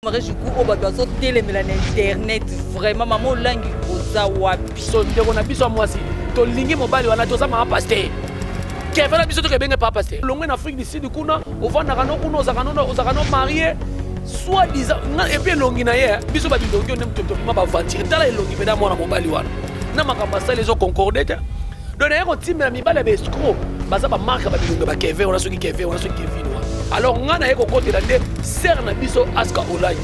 Marie Juku oyo bato bazotelemela na internet vraiment mama olangi oza wapi? So ndeko na biso ya mwasi tolingi mobali wana toza mama pasteur kevin na biso tokebenge papa pasteur longwe na Afrique du Sud kuna ovandaka no kuna ozalaka no marie soit disant et puis elongi na ye biso babilongi oyo nde moto tobima baventure tala elongi mpenza mwana mobali wana na makambo asali ezo concorde te donc naye kotimbela mibali ya baescro baza bamarke ya babilongi ya bakevin wana soki kevin wana soki kevin wana alors ngai naye kokotela nde sere na biso aska olai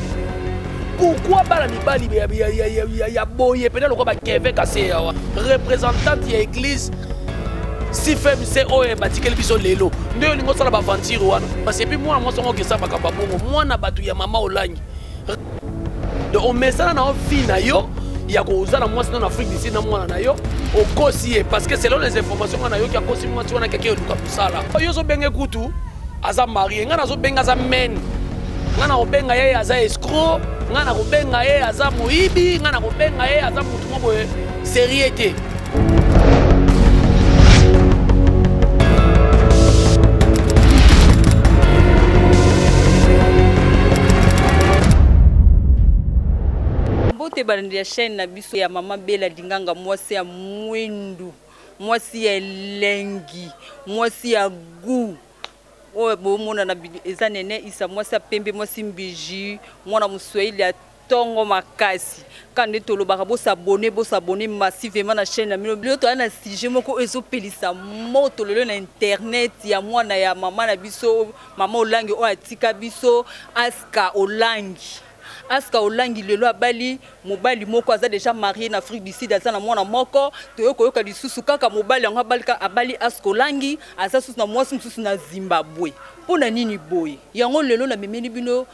pourquoi bana mibali ya boye mpenza lokola bakevin kaseya wa représentante ya église cfmc oyo batikeli biso lelo nde olingi osala baventure wana parce epuis mwana mwasi yango okesa makambo ya bongo mwana bato ya mama olangi donc omesana na yo vie na yo ya koza na mwasi na Afrique du Sud na mwana na yo okosi ye parce que selon les informations nga nayoki akosi mwasi wana keke eluka mosala yo ozobenge kutu aza marie nga nazobenga aza men nga nakobenga ye aza escro nga nakobenga ye aza moyibi nga nakobenga ye aza motu moko boye serie te. Mbote balandi ya chaîne na biso ya mama Bella Dinganga, mwasi ya mwindu, mwasi ya elengi, mwasi ya goût. Oyo bomona na eza nene isa mwasi ya pembe, mwasi mbiji, mwana moswahili ya tongo makasi. Kaka nde tolobaka bosabone, bosabone massivement na chaîne na bino. Lelo toza na sujet moko oyo ezopelisa moto lelo na internet ya mwana ya mama na biso, mama Olangi oyo atika biso, Aska Olangi. Aska Olangi lelo abali mobali moko aza déjà marié na Afrique du Sud, aza na mwana moko. Toyo koyoka lisusu kaka mobali yango abali Aska Olangi, aza susu na mwasi mosusu na Zimbabwe. Mpona nini boye? Yango lelo na memeli bino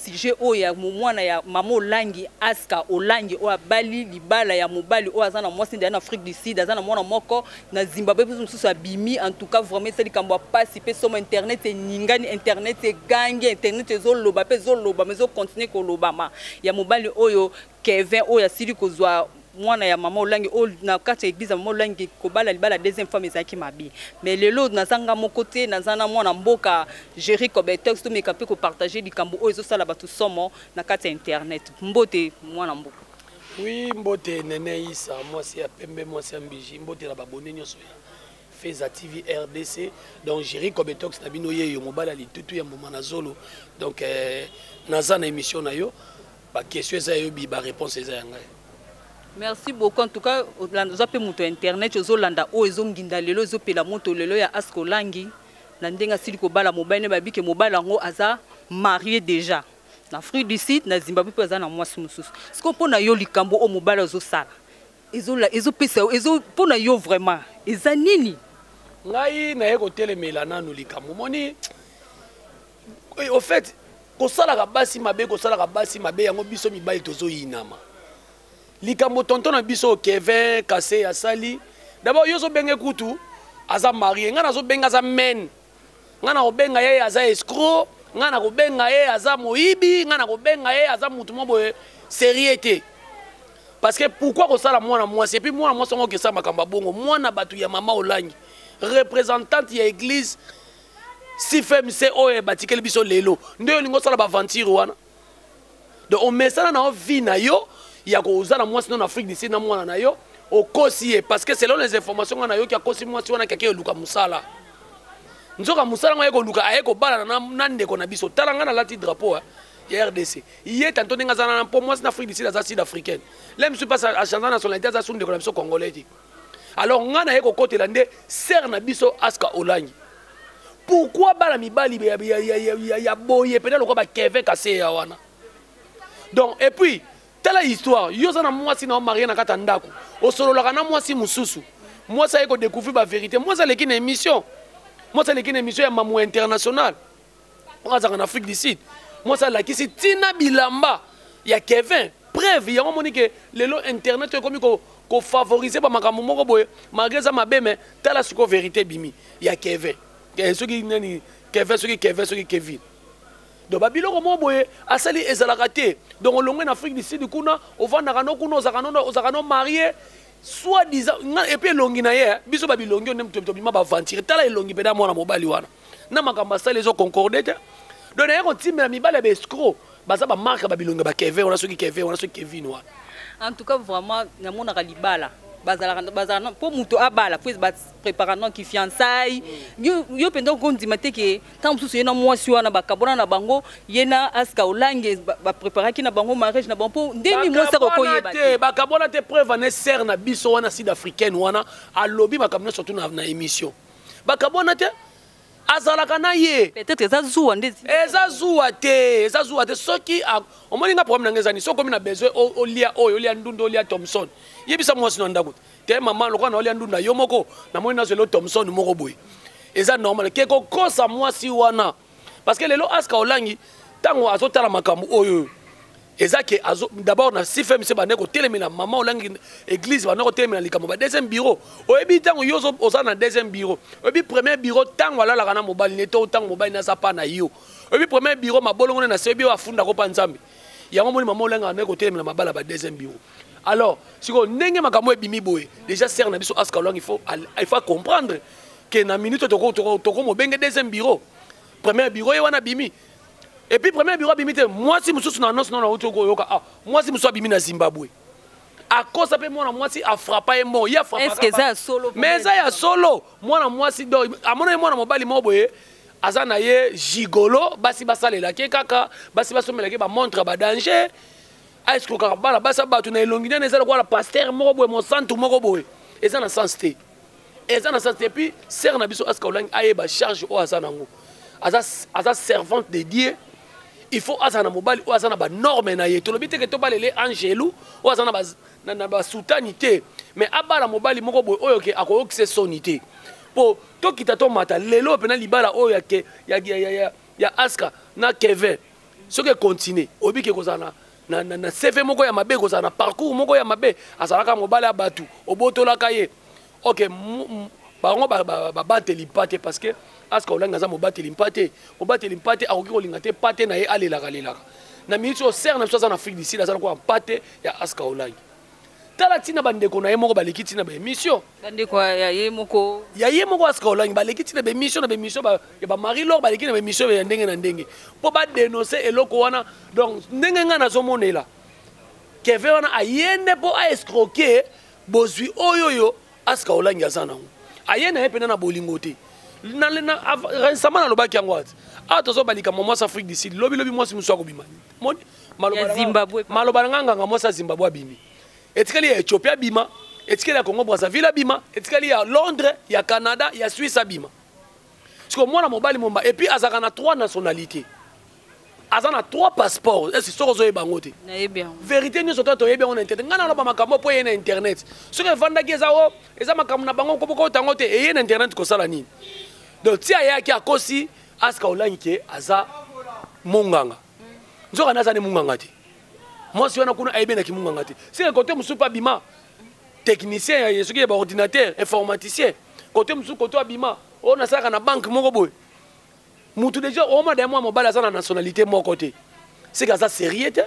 sujet oyo ya mwana ya mama Olangi, Aska Olangi oyo abali libala ya mobali oyo aza na mwasi nde na Afrique du Sud, aza na mwana moko na Zimbabwe, mpe mosusu abimi. En tout cas vraiment esali likambo ya pasi pe somo. Internet eningani, internet egangi, internet ezoloba pe ezoloba, mais ezocontinue kolobama ya mobali oyo Kevin oyo asili kozwa mwana ya mama Olangi oyo na kati ya église ya mama Olangi kobala libala deuxième femme ezalaki mabe. Mais lelo naza nga moko te, naza na mwana mboka Jerry Cobetox, tomeka mpe kopartage likambo oyo ezosala bato somo na kati ya internet. Mbote mwana mboka. Oui, mbote Nene Issa, mwasi ya pembe, mwasi ya mbiji, mbote na babone nyonso ya Feza TV RDC. Donc Jerry Cobetox na bino yeyo mobali ya litutu ya mbuma na zolo. Donc naza na émission na yo, ba question eza yo bi ba réponse eza ya ngai. Merci beaucoup. En tout cas, oza pe moto ya internet, ozolanda oyo ezonginda lelo, ezopela moto lelo ya Aska Olangi na ndenge asili kobala mobali ne babike mobali yango aza marié déjà na Afrique du Sud, na Zimbabwe mpe aza na mwasi mosusu. Sikoyo mpo na yo likambo oyo mobali azosala ezopesa ezo mpo na yo vraiment eza nini? Ngai naye kotelemela nanu likambo moni au fait kosalaka basi mabe, kosalaka basi mabe yango biso mibali tozoyinama. Likambo tonton na biso Kevin Kase asali d'abord yo ozobenge kutu aza marié, ngai nazobenga aza men, ngai nakobenga ye aza escroc, ngai nakobenga ye aza moyibi, ngai nakobenga ye aza mutu moko boye sérieux te. Parce que pourquoi kosala mwana mwasi et puis mwana mwasi yango okesa makambo ya bongo, mwana bato ya mama Olangi représentante ya église CFMC oyo batikeli biso lelo nde olingi osala baventure wana. Donc omesana na yo vie na yo ya koza na mwasi na Afrique du Sud na mwana na yo okosi ye parce que selon les informations nga nayoki akosi mwasi wana keke eluka mosala. Nzoka mosala ngo aye koluka, aye kobalana na ndeko na biso. Tala nga nalati drapeau ya RDC. Ye tanto ndenge aza na mpo mwasi na Afrique du Sud aza sud africaine. Là je suis pas à changer nationalité aza su ndeko na biso congolais te. Alors nga naye kokotela nde sœur na biso Aska Olangi. Pourquoi bana mibali ya boye pena lokola ba Kevin Kaseya wana? Donc et puis tala histoire, yo za na mwasi na marié na kata ndako, osololaka na mwasi mususu. Mwasi aye ko découvrir ba vérité, mwasi aleki na émission. Mwasi aleki na émission ya Mamu International. Oyo azalaka na Afrique du Sud. Mwasi alakisi tina bilamba ya Kevin. Preuve yango moni ke lelo internet ekomi ko favoriser ba makambo moko boye malgré ça mabe mais tala siko vérité bimi ya Kevin. Soki nani Kevin, soki Kevin, soki Kevin. Donc ba biloko moko boye asali ezalaka te. Donc olongwe na Afrique du Sud kuna ovandaka no kuna ozaka no, ozaka no marié soit disant nga et puis elongi na ye biso ba bilongi nde moto tobima ba aventure. Tala elongi mpenza mwana mobali wana na makambo asali ezo concorde te. Donc naye kotimbela mibali ya ba escroc Baza bamarke ya babilongi ya bakevin wana, soki Kevin wana, soki Kevin wana. En tout cas, vraiment, namonaka libala bazalaka bazala mpo moto abala, po baprépara noki fiançailles. Yo mpenza okondima te ke ntango mosusu ye na mwasi wana bakabona na bango, ye na Aska Olange bapréparaki na bango mariage na bango, mpo ndeni mwasi akokoyeba te. Bakabona te. Preuve ane, sœur na biso wana sud africaine wana alobi makambo nyonso tu na émission. Bakabona te, azalaka na ye. Peut-être eza zuwa nde. Eza zuwa te, eza zuwa te. Soki omoni nga, problème na nga ezani soki okomi na besoin olia oyo, olia ndunda, olia Thomson, yebisa mwasi na ndako te: "Mama, lokola na olia ndunda yo moko, namoni nazwela Thomson moko boye." Eza normal ke kokosa mwasi wana, parce que lelo Aska Olangi, ntango azotala makambo oyo, eza ke d'abord na CFMC bande kotelemela mama Olangi, église bande kotelemela likambo ba deuxième bureau. Oyebi, ntango yo oza na deuxième bureau, oyebi premier bureau ntango alalaka na mobali ne to ntango mobali naza pa na yo, oyebi premier bureau mabolongo ne na se, oyebi oyo afundako mpa Nzambe. Yango moni mama Olangi ande kotelemela mabala ba deuxième bureau. Alors sikoyo, ndenge makambo ebimi boye déjà, sœur na biso Aska Olangi, il faut comprendre ke na minute tokomobenge deuxième bureau. Premier bureau ye wana abimi, et puis premier bureau abimi te, mwasi mosusu na annonce nano auti koyoka. Ah, mwasi mosusu abimi na Zimbabwe, akosa mpe mwana mwasi, afrappa ye mbongo ye. Est-ce que eza ya solo? Mais eza ya solo. Mwana mwasi donc amonani mwana mobali moko boye aza na ye gigolo, basi basalelaki kaka, basi basomelaki bamontre ya badanger, aescroquaka bana basi ya bato na elongi nene eza lokola pasteur moko boye, mosantu moko boye. Eza na sens te, eza na sens te. Et puis sœur na biso Aska Olangi ayeba charge oyo aza nango. Aza servante de Dieu, il faut aza na mobali oyo aza na banorme na ye. Tolobi teke tobalele angelu oyo aza na basutani te, mais abala mobali moko boye oyo ke akoyokisa soni te, mpo tokita tomata lelo mpena libala oyo ya Aska na Kevin, soki econtinue, oyebi ke kozala na CV moko ya mabe, kozala na parcours moko ya mabe. Azalaka mobali ya bato, obotolaka ye. Ok, bango babateli mpa te, parce que Aska Olangi aza mobateli mpa te. Mobateli mpa te akoki kolinga te pa te na ye alelaka lelaka. Na miniti oyo, sœur na biso aza na Afrique du Sud, aza lokola mpa te ya Aska Olangi. Tala ntina bandeko na ye moko baleki ntina baémission. Bandeko ya ye moko? Ya ye moko Aska Olangi, baleki ntina baémission, na baémission ya bamarie Lor, baleki na baémission ya ndenge na ndenge mpo badénonce eloko wana. Donc ndenge ngai nazomonela, Keve wana aye nde mpo aescroquer bozwi oyo Aska Olangi aza nango. Aye na ye mpena na bolingo te. Récemment nalobaki yango ati awa tozoba likambo mwasi Afrique du Sud, lobilobi mwasi mosusu akobima. Moni maloba na nga, nganga mwasi ya Zimbabwe abimi, etikali ya Éthiopie abima, etikali ya Congo Brazzaville abima, etikali ya Londres, ya Canada, ya Suisse abima. Siko mwana mobali momba, et puis azalaka na trois nationalité, aza na trois passeport. Esi soki ozoyeba yango te, vérité nyonso to toyebi yango na internet. Ngai naloba makambo mpo eye na internet. Soki evandaki eza o eza makambo na bango kopokota yango te, eye na internet kosala nini? Donc ti ayaki akosi Aska Olangi ke aza monganga, nzoka nde aza ne monganga te. Mwasi wana kuna ayebenaki monganga te. Seke kote mosusu mpe abima technicien ya soki ya baordinateur, informaticien. Kote mosusu, kote abima oyo nasalaka na banke moko boye. Mutu déjà omona da mwa mobali aza na nationalité moko te, seke aza sérieux te.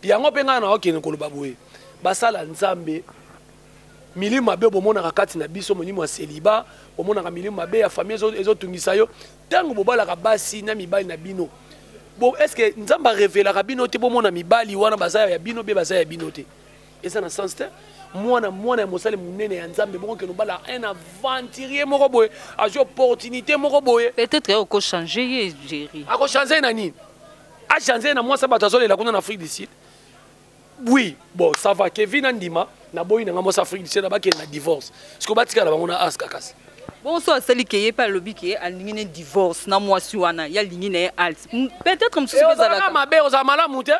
Yango mpe ngai na okende koloba boye: basala Nzambe, milimo mabe bomonaka kati na biso, molimo ya célibat, bomonaka milimo mabe ya famille ezotungisa yo. Ntango bobalaka basi na mibali na bino bo, est ce que Nzambe arevelaka bino te? Bomona mibali wana baza ya bino mpe baza ya bino te, eza na sens te. Mwana mwana ya mosali monene ya Nzambe moko kende obala un aventurier moko boye, azwi opportunité moko boye. Peut-être okochange ye, Géri. Akochange ye na nini? Achange ye na mwasi bato azolela kuna na Afrique du Sud. Oui, bon, ça va, Kevin andima naboyi nanga mwasi Afrique du Sud, bakende na divorce, siko batikala bango na Aska kasi. Bon, so asali ke ye mpe alobi ke alingi ne divorce na mwasi wana, ye alingi na ye alt, peut-être mosusu mpe. Ezalaka mabe, ozala malamu te.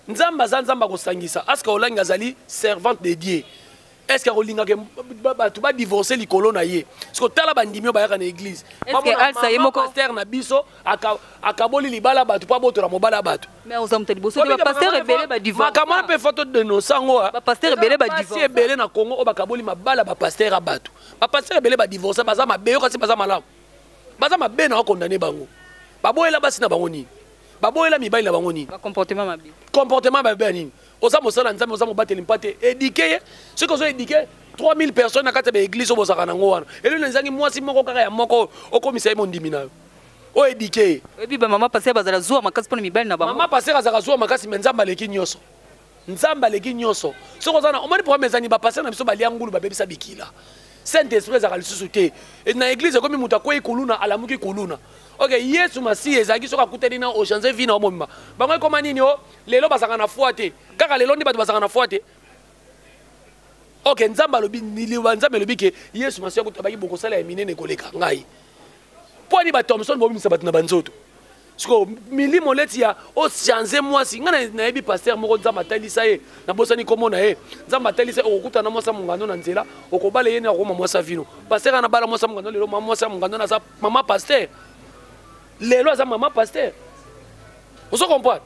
Nzambe aza Nzambe akosangisa. Aska Olangi azali servante de Dieu, est ce que akolingaka bato badivorce likolo na ye? Siko tala bandimi oyo bayaka na église, pasteur na biso akaboli libala bato mpo abotola mobala bato. Mais oza moto liboso te, bapasteur ebele badivorce. Makambo wana mpe faut todénonce yango. Bapasteur ebele badivorce. Ebele na Congo oyo bakaboli mabala, bapasteur ya bato, bapasteur ebele badivorce. Baza mabe yo, kasi baza malamu, baza mabe na okondane bango. Baboyela basi na bango nini? Baboyela mibali na bango nini? Bacomportement mabe. Comportement mabe ya nini? Oza mosala Nzambe, oza mobateli mpa te, éduquer ye. Soki ozo éduquer 3000 personnes na kati ya baéglise oyo bozalaka nango wana, eloko ezangi mwasi moko kaka ya moko okomisa ye mondimi na yo. Oyo éduqué ye. Oyebi bamama pasteur bazala zuwa makasi mpona mibali na bango. Mama pasteur azalaka zuwa makasi, mais Nzambe aleki nyonso. Nzambe aleki nyonso. Soki oza na, omoni problème ezani, bapasteur na biso balia ngulu, babebisa bikila. Saint Esprit ezalaka lisusu te na église. Ekomi moto akwei kuluna, alamuki kuluna. Ok, Yesu Masiya ezalaki soki akutani na ochange vie na omomima bango. Ekoma nini? O lelo bazalaka na foi te. Kaka lelo nde bato bazalaka na foi te. Ok, Nzambe alobi, Nzambe elobi ke Yesu Masiya akutabaki bokosala ya minene koleka ngai. Mpo ani bathomson bobimisa bato na banzoto? Sikoyo milimo leti ya ochange mwasi. Ngai nayebi pasteur moko, Nzambe atalisa ye, nabosani kombo na ye. Nzambe atalisa ye, okokutana na mwasi ya mongando na nzela, okobala ye, ne akokoma mwasi ya vino. Pasteur ana bala mwasi ya mongando. Lelo mama mwasi ya mongando aza mama pasteur. Lelo aza mama pasteur. Ozo comprendre?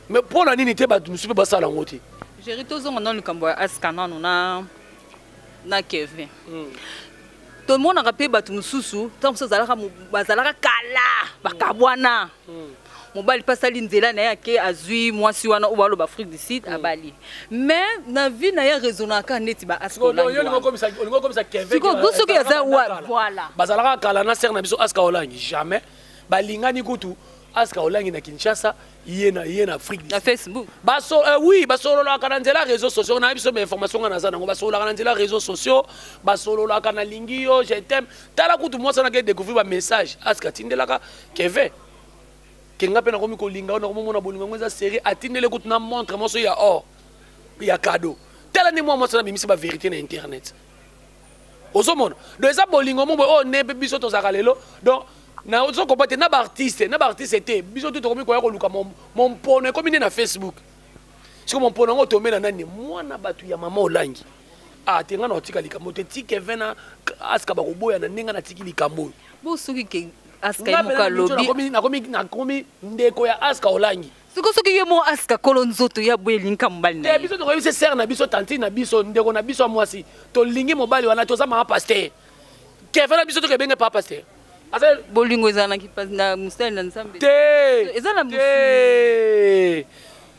Mais mpo na nini te bato mosusu mpe basala yango te? Géri, tozonga nano likambo ya Aska nano na Kevin. Tomonaka mpe bato mosusu, ntango mosusu bazalaka kala, bakabwana, mobali mpe asali nzela na ye, ake azwi mwasi wana oyo baloba Afrique du Sud, abali, mais na vie na ye raisonnaka neti ba Aska. Soki aza, voilà. Bazalaka kala na sere na biso Aska Olangi, jamais balingani kutu. Aska Olangi na Kinshasa, ye na Afrique. Na Facebook. Baso, oui, basololaka na nzela réseaux sociaux. Na biso bainformation nga naza nango, basololaka na nzela réseaux sociaux, basololaka na lingi yo, je t'aime. Tala kutu mwasi wana ke découvrir bamessage Aska atindelaka Kevin ke nga mpe nakomi kolinga oyo, nakomomona bolingo yango eza série. Atindeli kutu na montre moso ya or ya cadeau. Tala nde mwa mwasi wana abimisi bavérité na internet. Ozomona, donc eza bolingo mo boye oyo nde mpe biso tozalaka lelo. Donc nazokopa te na baartiste te. Biso tu tokomi koya koluka mompono, ekomi nde na Facebook. Siko mompono yango tombe na nani? Mwana bato ya mama Olangi. Ah te, nga na otika likambo te. Ti Kevin na Aska bakoboya na ndenge natiki likambo oyo. Bo soki ke Aska ye moko alobi. Nakomi ndeko ya Aska Olangi. Soki ye moko Aska, kolo nzoto ya boye, elingi ka mobali na ye. Biso tokoyebisa sere na biso, tantine na biso, ndeko na biso ya mwasi, tolingi mobali wana. Toza mama pasteur Kevin na biso, tokebenge papa pasteur. Bolingo ezala na mosali na Nzambe. Te. Eza na te.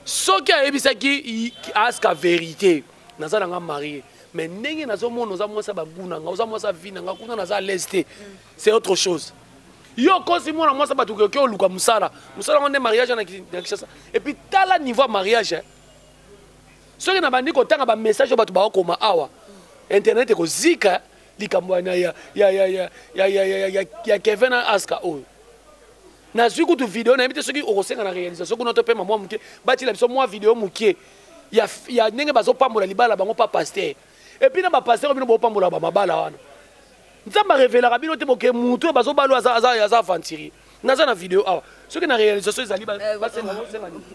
Soki ayebisaki Aska vérité, naza nanga marié, mais ndenge nazomona oza mwasi ya bagu na nga, oza mwasi ya vie na nga, kuna naza à l'aise te, c'est autre chose. Yo okosi mwana mwasi bato, oke oluka mosala. Mosala yango nde mariage na Kinshasa. Et puis tala niveau ya mariage. Soki na bandi kotanga bamessage oyo bato baokoma awa, internet ekozika. Likambo ya Kevin na Aska oyo, nazwi kutu video, nayebi te soki okosenga na réalisation kuna to pema mwa moke, batila biso mwa video moke ya ndenge bazopambola libala bango pa pasteur. Et puis na bapasteur bino bopambola bamabala wana, Nzambe arevelaka bino te boke mutu oyo bazobala aza aventurier. Naza na video awa, soki na réalisation ezali, basenga.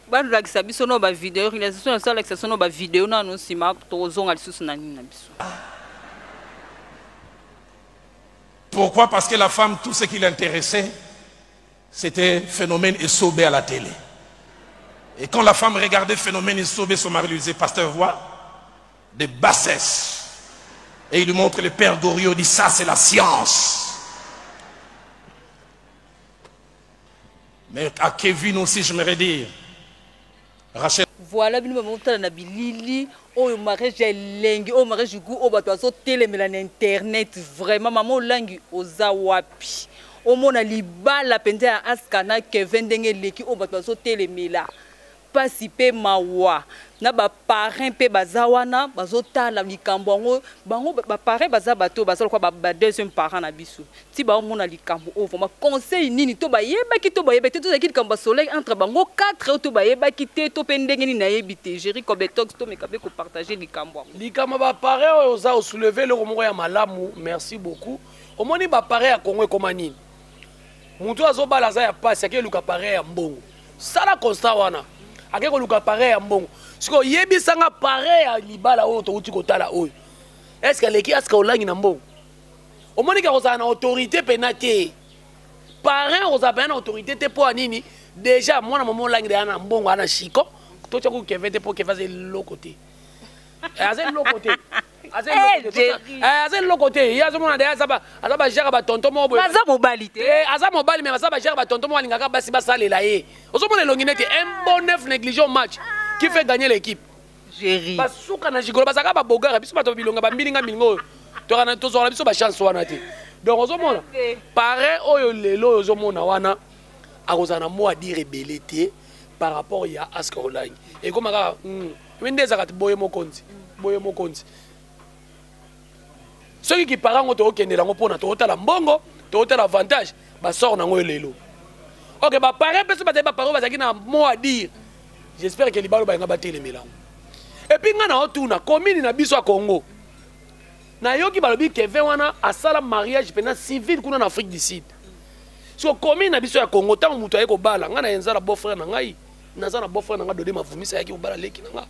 Balakisa biso no bavideo. Réalisation na biso alakisa biso no bavideo nano, nsima tokozonga lisusu na nini na biso. Pourquoi? Parce que la femme, tout ce qui l'intéressait, c'était Phénomène Esobé à la télé. Et quand la femme regardait Phénomène Esobé, son mari lui disait, pasteur, voit des bassesses. Et il lui montre le père Goriot, il dit, ça c'est la science. Mais à Kevin aussi, j'aimerais dire, Rachel. Voilà, bino bamotala na bilili oyo, mariage ya elengi oyo, mariage gu oyo bato bazotelemela na internet. Vraiment, mama Olangi, oza wapi? Omona libala mpenza ya Aska na Kevin ndenge eleki, oyo bato bazotelemela, mpasi mpe mawa. Na baparrain mpe baza wana, bazotala likambo yango. Bango baparrain baza bato oyo baza lokola ba deuxième parent na biso. Ti baomona likambo oyo, vraiment, conseil nini? To bayebaki, to bayebaki te, tozalaki likambo basoleil entre bango 4 oyo, to bayebaki te, to mpe ndenge nini, nayebi te. Géri Cobetox, tomeka mpe kopartage likambo yango. Likambo baparrain oyo, oza osoulever eloko moko ya malamu, merci beaucoup. Omoni, baparrain ya Kongo ekoma nini? Motu azobala aza ya pasi, ake eluka parrain ya mbongo. Sala constat wana, ake koluka parrain ya mbongo. Sikoyo oyebisanga, parrain ya libala oyo touti kotala oyo, est-ce aleki Aska Olangi na mbongo? Omoni ka kozala na autorité pena te. Parrain kozala pena na autorité te. Mpo ya nini? Déjà mwana mama Olangi deya na mbongo, ana chiko. Totya ku Kevin te, mpo Kevin aza eloko te. Aza eloko te, aza eloko te. Ye azomona deya aza bajare batonto moko boye. Aza mobali te. Aza mobali, mais aza bajare batonto moko, alingaka basi basalela ye. Ozomona elongi neti un bon neuf négligé au match qui fait gagner l'équipe. Géri. Basuka na gigolo, bazalaka babogara. Biso bato bilonga bambilinga milinga oyo tozwaka na biso bachance wana te. Donc ozomona parrain oyo lelo oyo ozomona wana. Akozala na mot à dire ebele te par rapport ya Aska Olangi. Ekoma kaka nde ezalaka boye mokonzi, boye mokonzi. Soki kipara yango tokokendela yango mpona tokotala mbongo, tokotala avantage, basort nango lelo. Ok, baparent mpe so bazali baparent bazalaki na mot à dire. J'espère que libalo bayenga batelemela yango. Et puis nga na otuna commune na biso ya Congo. Nayoki balobi Kevin wana asala mariage pena civil kuna na Afrique du Sud. So commune na biso ya Congo tango mutu aye kobala nga na yenza na beau frère na ngai, naza na beau frère na nga Dode Mavumisa ayaki kobala leki na nga.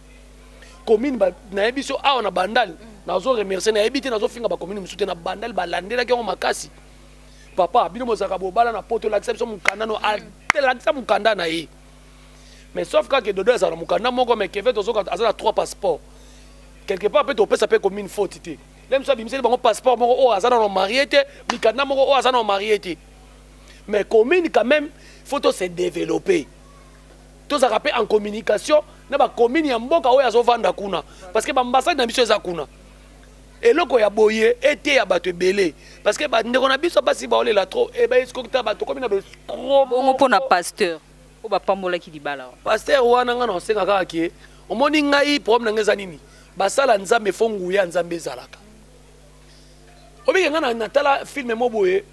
Commune ba nayebi so awa na Bandal, nazo remercier nayebi te nazo finga ba commune mususu te na Bandal balandelaki yango makasi. Papa bino bozalaka bobala na poto lakisa biso mukanda no alakisa mukanda na ye. Mais sauf kaka Dodo azala na mukanda moko mais Kevin tozoka aza na 3 passeports. Quelque part peut topesa pe commune faute te. Lem so abimiseli bango passeport moko oyo aza nano marié te, mikanda moko oyo aza nano marié te. Mais commune quand même faut to se développer. Tozalaka pe en communication na ba commune ya mboka oyo azovanda kuna parce que ba ambassade na biso eza kuna. Eloko ya boye ete ya bato ebele parce que ba ndeko na biso basi baolela trop e ba escroquer bato komi na ba escroc. Bongo pona pasteur oyo bapambolaki libala wana. Pasteur wana nga na osenga kaka ke omoni ngai problème na ngai eza nini? Basala Nzambe fo nguya Nzambe ezalaka. Obike nga na natala film mo boye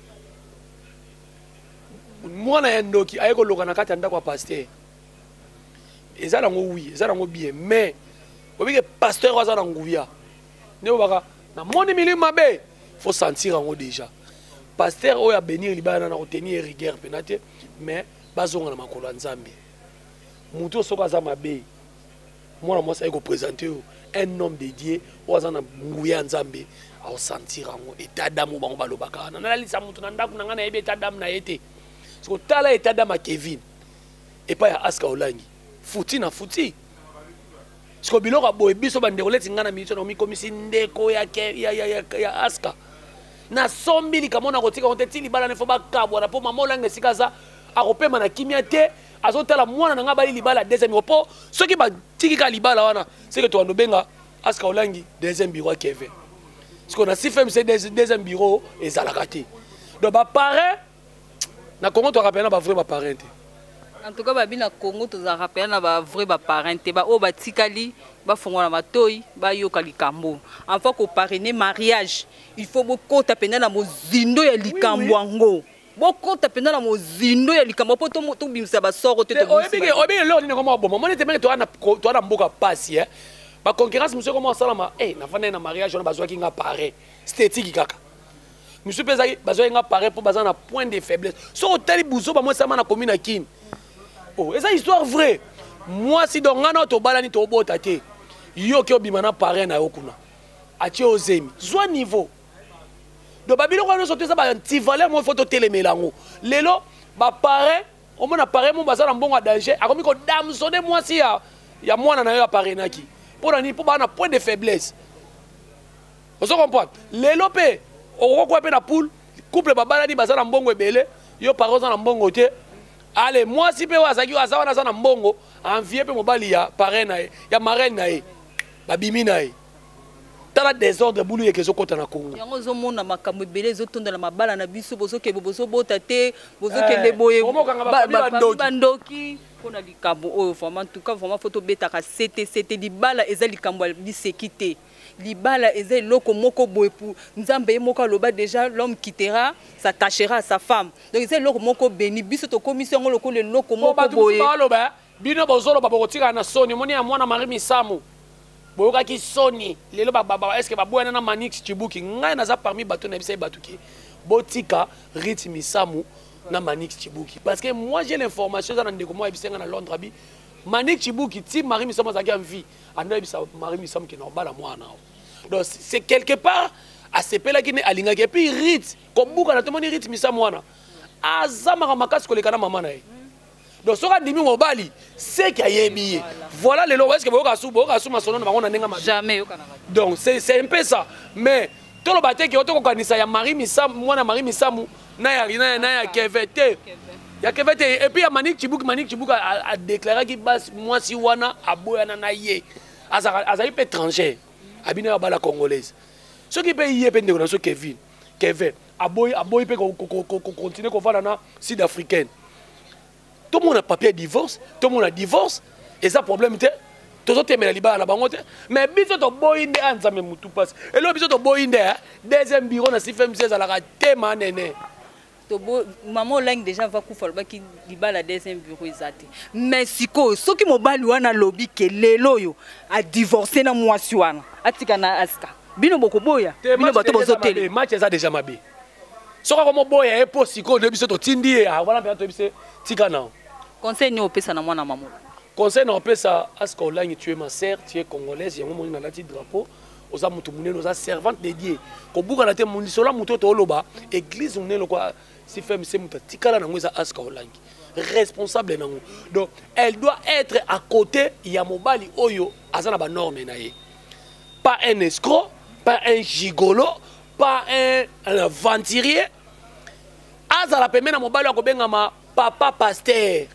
mwana ya ndoki aye koloka na kati ya ndako ya pasteur. Eza nango oui, eza nango bien mais obike pasteur aza na nguya. Nde obaka na moni milimo mabe, faut sentir yango déjà. Pasteur oyo a bénir libala na kotenir rigueur pena te mais bazonga na makolo ya Nzambe. Mutu soki aza mabe mwana mwasi aye kopresente yo un homme de Dieu oyo aza na nguya ya Nzambe aosentir yango état d'âme oyo bango balobaka wana. Nalalisa mutu na ndako na ngai nayebi état d'âme na ye te. Siko tala état d'âme ya Kevin epai ya Aska Olangi futi na futi. Siko biloko ya boye biso bandeko leti ngai na miniti na mikomisi ndeko ya Aska. Nasombi likambo na kotika yango te ti libala ne fo bakabwana mpo mama Olangi esika aza akopema na kimia te. Azotala mwana na ngai bali libala deuxième bureau po soki batiki ka libala wana c'est que tokando benga Aska Olangi deuxième bureau ya Kevin. Siko na CFMC deuxième bureau ezalaka te. Donc ba parrain na Congo to rappelle na ba vrai ba parrain te. En tout cas babi na Congo to za rappelle na ba vrai ba parrain te ba oyo batikali ba fongola matoi ba yoka likambo. Enfin ko parrainer mariage il faut bokota pena na mozindo ya likambo yango. Bokota pena na mozindo ya likambo po tobimisa ba soro te, tobimisa ba- Oyebi eloko nini ekoma koboma? Omoni ete meke toa na mboka pasi, eh. Ba concurrence mosusu ekoma kosalama, eh, nafandaki na mariage wana bazwaki nga parrain. Esthétique kaka. Mosusu mpe ezalaki, bazwaki nga parrain mpo baza na point de faiblesse. Soki otali buzoba mwa esama na commune ya Kin. Oh, eza histoire vraie. Mwasi donc nga na tobalani tobota te. Yo ke obima na parrain na yo kuna. Atie ozemi. Zwa niveau. Donc ba biloko nyonso to eza ba anti-valeur mo faut totelemela yango. Lelo ba parrain, omona parrain mo baza na mbongo ya danger, akomi ko damsonner mwasi ya mwana na yo ya parrainaki. Mpo na nini? Mpo ba na point de faiblesse. Ozo comprendre? Lelo pe okokoya pe na poule, couple babalani baza na mbongo ebele, yo parrain oza na mbongo te. Ale mwasi pe oyo azalaki aza wana aza na mbongo, envier pe mobali ya parrain na ye, ya marraine na ye. Babimi na ye. Tala désordre bulu yeke ezokota na Congo. Yango ozomona makambo ebele ezotonda na mabala na biso, bozokende bozobota te, bozokende boye, Bomokanga ba famille bandoki. bandoki. Mpona likambo oyo vraiment, en tout cas vraiment faut tobetaka sete sete. Libala eza likambo ya liseki te. Libala eza eloko moko boye pour Nzambe ye moko aloba déjà l'homme quittera, s'attachera à sa femme. Donc eza eloko moko béni biso tokomisi yango lokola eloko Po moko bato mosusu boye. baloba, bino bozoloba bokotikala na soni, omoni ya mwana Marie Misamu. Boyokaki soni lelo ba, ba, ba, est-ce que baboyana na Manix Chibuki? Ngai naza parmi bato na bisa bato ki botika Rit Misamu na Manix Chibuki parce que moi j'ai l'information za na ndeko moi yebisa nga na Londres abi Manix Chibuki ti Marie Misamu azalaki en vie ando yebisa Marie Misamu ki na obala mwana o. Donc c'est quelque part asepelaki ne alingaki et puis Rit kobuka na tomoni Rit Misamu wana azamaka makasi koleka na mama na ye. Donc soki andimi mobali seki ayebi ye. Voilà lelo est-ce que boyoka su, boyoka su masolo na bango na ndenge mabe? Jamais yoka na bango. Donc c'est un peu ça. Mais toloba te ke otokokanisa ya Marie Misamu, mwana Marie Misamu na ya, na ya, na ya Kevin te. Ya Kevin te. Et puis ya Manick Chibuki, Manick Chibuki a déclaré ki bas mwasi wana aboyana na ye. Azaka, azali pe étranger. Abina ya bala congolaise. Soki pe ye pe ndeko na so Kevin, Kevin aboyi, aboyi pe ko, ko, ko, ko, ko continuer kovanda na sud-africaine. Tomona papier divorce, tomona divorce, eza problème te. Tozotemela libala na bango te, mais biso toboyi nde a Nzambe mutu pasi. Eloko biso toboyi nde deuxième bureau na CFMC ezalaka te ma nene. Tobo mama Olangi déjà va kufa, alobaki libala deuxième bureau eza te. Mais sikoyo soki mobali wana alobi ke lelo oyo adivorce na mwasi wana, atika na Aska, bino bokoboya? Bino bato bozotele. Match eza déjà mabe. Soki akomoboya ye mpo sikoyo nde biso totindi ye wana mpenza toyebi se tika nao. Conseil nini opesa na mwana mama? Conseil na opesa Aska Olangi, tu es ma sœur, tu es congolaise, yango moni nalati drapeau, oza mutu munene, oza servante de Dieu. Kobukana te lisolo ya mutu oyo tooloba, église munene lokwa si FMC mutu atikala nango eza Aska Olangi. Responsable nango. Donc elle doit être à côté ya mobali oyo aza na ba norme na ye. Pas un escroc, pas un gigolo, pas un aventurier. Azala pembeni na mobali oyo akobengama papa pasteur.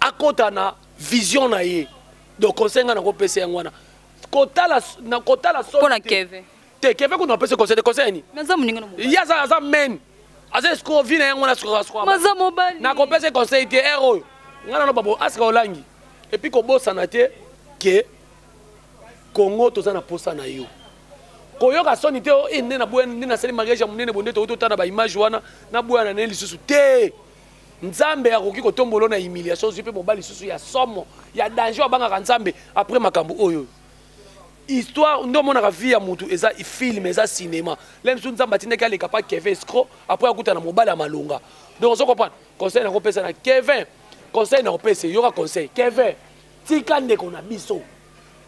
Akota na vision na ye. Donc conseil nga nakopesa yango wana. Kotala na kotala soni. Pona Kevin. Te Kevin kuna opesa conseil te, conseil ni. Mais aza moninga na mobali. Ye aza aza men. Aza escroc vie na yango na escroc escroc. Maza mobali. Nakopesa conseil te er oyo. Nga na loba bo Aska Olangi. Et puis kobosana te ke Congo toza na posa na yo. Koyoka soni te o nde na boya nde nasali mariage ya monene bonde tokoki totala ba image wana na boya na ne lisusu te. Nzambe akoki kotombola na humiliation ozwi mpe mobali lisusu ya somo ya danger abangaka Nzambe après makambo oyo. Histoire nde omonaka vie ya mutu eza film, eza cinéma. Lem su Nzambe atindaki aleka pa Kevin escroc après akuta na mobali ya malonga. Donc ozo comprendre conseil nakopesa na Kevin, conseil nakopesa yoka conseil Kevin, tika ndeko na biso,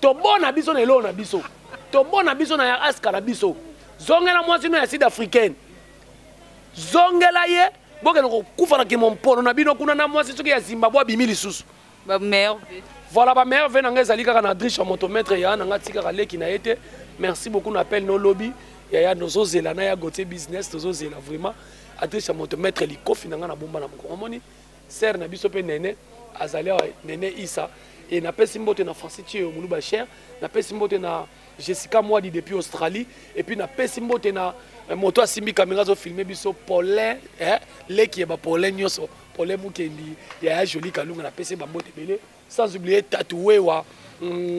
tobona biso na eloko na biso, tobona biso na ya Aska na biso, zongela mwasi no ya sud africaine, zongela ye, bokende kokufa na kimompono na bino kuna na mwasi soki ya Zimbabwe abimi lisusu. Ba meilleur vœux. Voilà, ba meilleur vœux na ngai ezali kaka na Adriche ya motomètre ya na ngai tikaka leki na ye te. Merci beaucoup na appel no lobby. Yaya nozozela na ya Gauthier business tozozela vraiment. Adriche ya motomètre likofi na ngai na bomba na mokongo moni. Sœur na biso pe nene azali awa nene Issa et napesi mbote na Francis Thieyo Muluba cher, napesi mbote na Jessica Mwadi depuis Australie et puis napesi mbote na moto asimbi caméra azo filmer biso Paulin, leki ya ba Paulin nyonso, Paulin Mukendi, yaya Jolie Kalunga, napesi ba mbote ebele, sans oublier Tatouewa,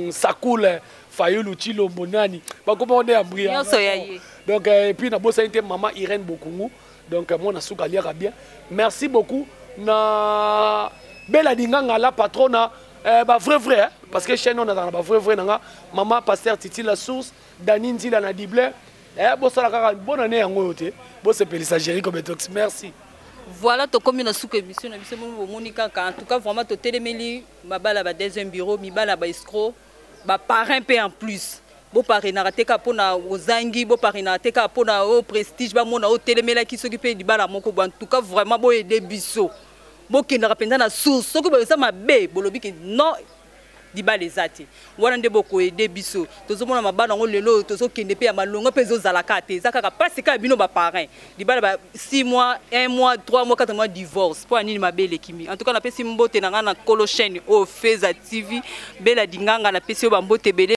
Sakule, Fayulu Chilombo nani, bakoma onde ya mbria. Nyonso ya ye. Donc et puis nabosani te maman Irène Bokungu. Donc moi na suka liaka bien. Merci beaucoup na Bella Dinganga la patrona, ba vrai vrai, hein, parce que chaîne on a ba vrai vrai nanga maman pasteur Titi la source, Dani Nzila na Diblé. Bosala kaka bonne année yango yo te. Bosepelisa Jericho Betox. Merci. Voilà, tokomi na suka émission na biso bomoni kaka. En tout cas vraiment totelemeli mabala ba deuxième bureau, mibala ba escroc, ba parrain pe en plus. Bo parrainaka te kaka mpona ozangi, bo parrainaka te kaka mpona o prestige, bamona o telemelaki soki mpe libala moko bo. En tout cas vraiment bo aider biso. Bokendaka mpenza na source, soki boza mabe bolobi ke non libala eza te. Wana nde boko aider biso. Tozomona mabala yango lelo tozokende mpe ya malonga mpe ezozalaka te. Eza kaka pasi kaka bino ba parrain. Libala ba 6 mois, 1 mois, 3 mois, 4 mois divorce. Mpo ya nini mabe eleki mingi. En tout cas napesi mbote na nga na Kolo chaîne oyo Feza TV, Bella Dinganga napesi yo ba mbote ebele.